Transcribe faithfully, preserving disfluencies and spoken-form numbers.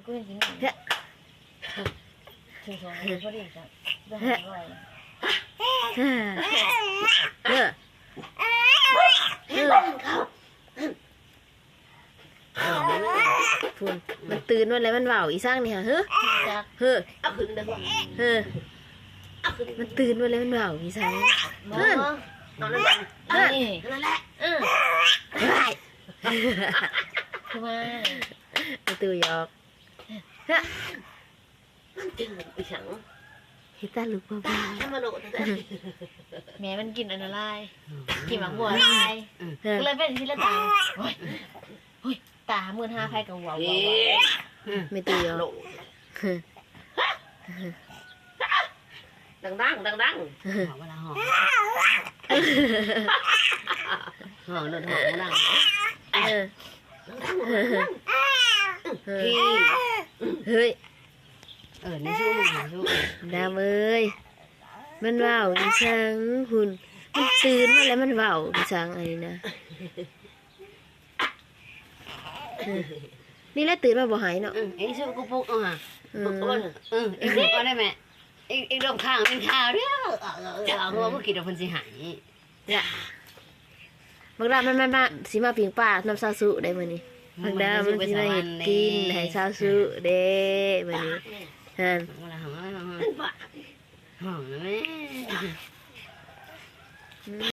กูยังกินอยู่ เฮ้ย เธอสองคนพอดีจ้ะเรื่องอร่อย เฮ้ย เฮ้ย เฮ้ย พุ่น มันตื่นมาแล้วมันเว้าอีสังนี่ฮะ เฮ้อ จัก เฮ้อ เอาขึ้นเด้อ เฮ้อ เอาขึ้น มันตื่นมาแล้วมันเว้าอีสัง บ่ เฮ้อ เอานั่นแหละ เฮ้อ นี่ นั่นแหละ เออ เฮ้ย คือว่า ประตูหยอก เฮ้อ มันตื่นอีสัง เฮ็ดตาลูกบ้าๆ ถ้ามาโลด แม่มันกินอันนั้นหลาย กินหมากบัวหลาย เออ ก็เลยเป็นที่ละตา โอ้ย โอ้ย ตามื่นห้าไพ่กับหัวหัวหัว เอ๊ะ ไม่ตีเหรอ โลด ดังๆ ดังๆ หอมเวลาหอม หอมโดนหอมดัง เออ ดังๆ ดังๆ เออ พี่ เฮ้ย เออ นี่สู้มึงนะสู้ ดำเอ้ย มันเว้าอีสัง หุ่น มันตื่นมาแล้วมันเว้าอีสังอันนี้นะ นี่แหละตื่นมาบ่หายเนาะ เออ เอ็งสู้กูปลุกเอาหา เออ ปลุกเอาหน่อย เออ เอ็งปลุกเอาได้ไหม เอ็ง เอ็งลงข้างเป็นข่าวเด้อ เออ เออ เออ เอาหัวมึงกินเอาเพิ่นสิหาย เนี่ย บักดามัน มันมา สิมาปิ้งปลาน้ำซาวสุได้มื้อนี้ บักดามันสิมาเฮ็ดกินให้ซาวสุเด้มื้อนี้ หั่น เอาละ เอาละ เอาละ เอาละแม่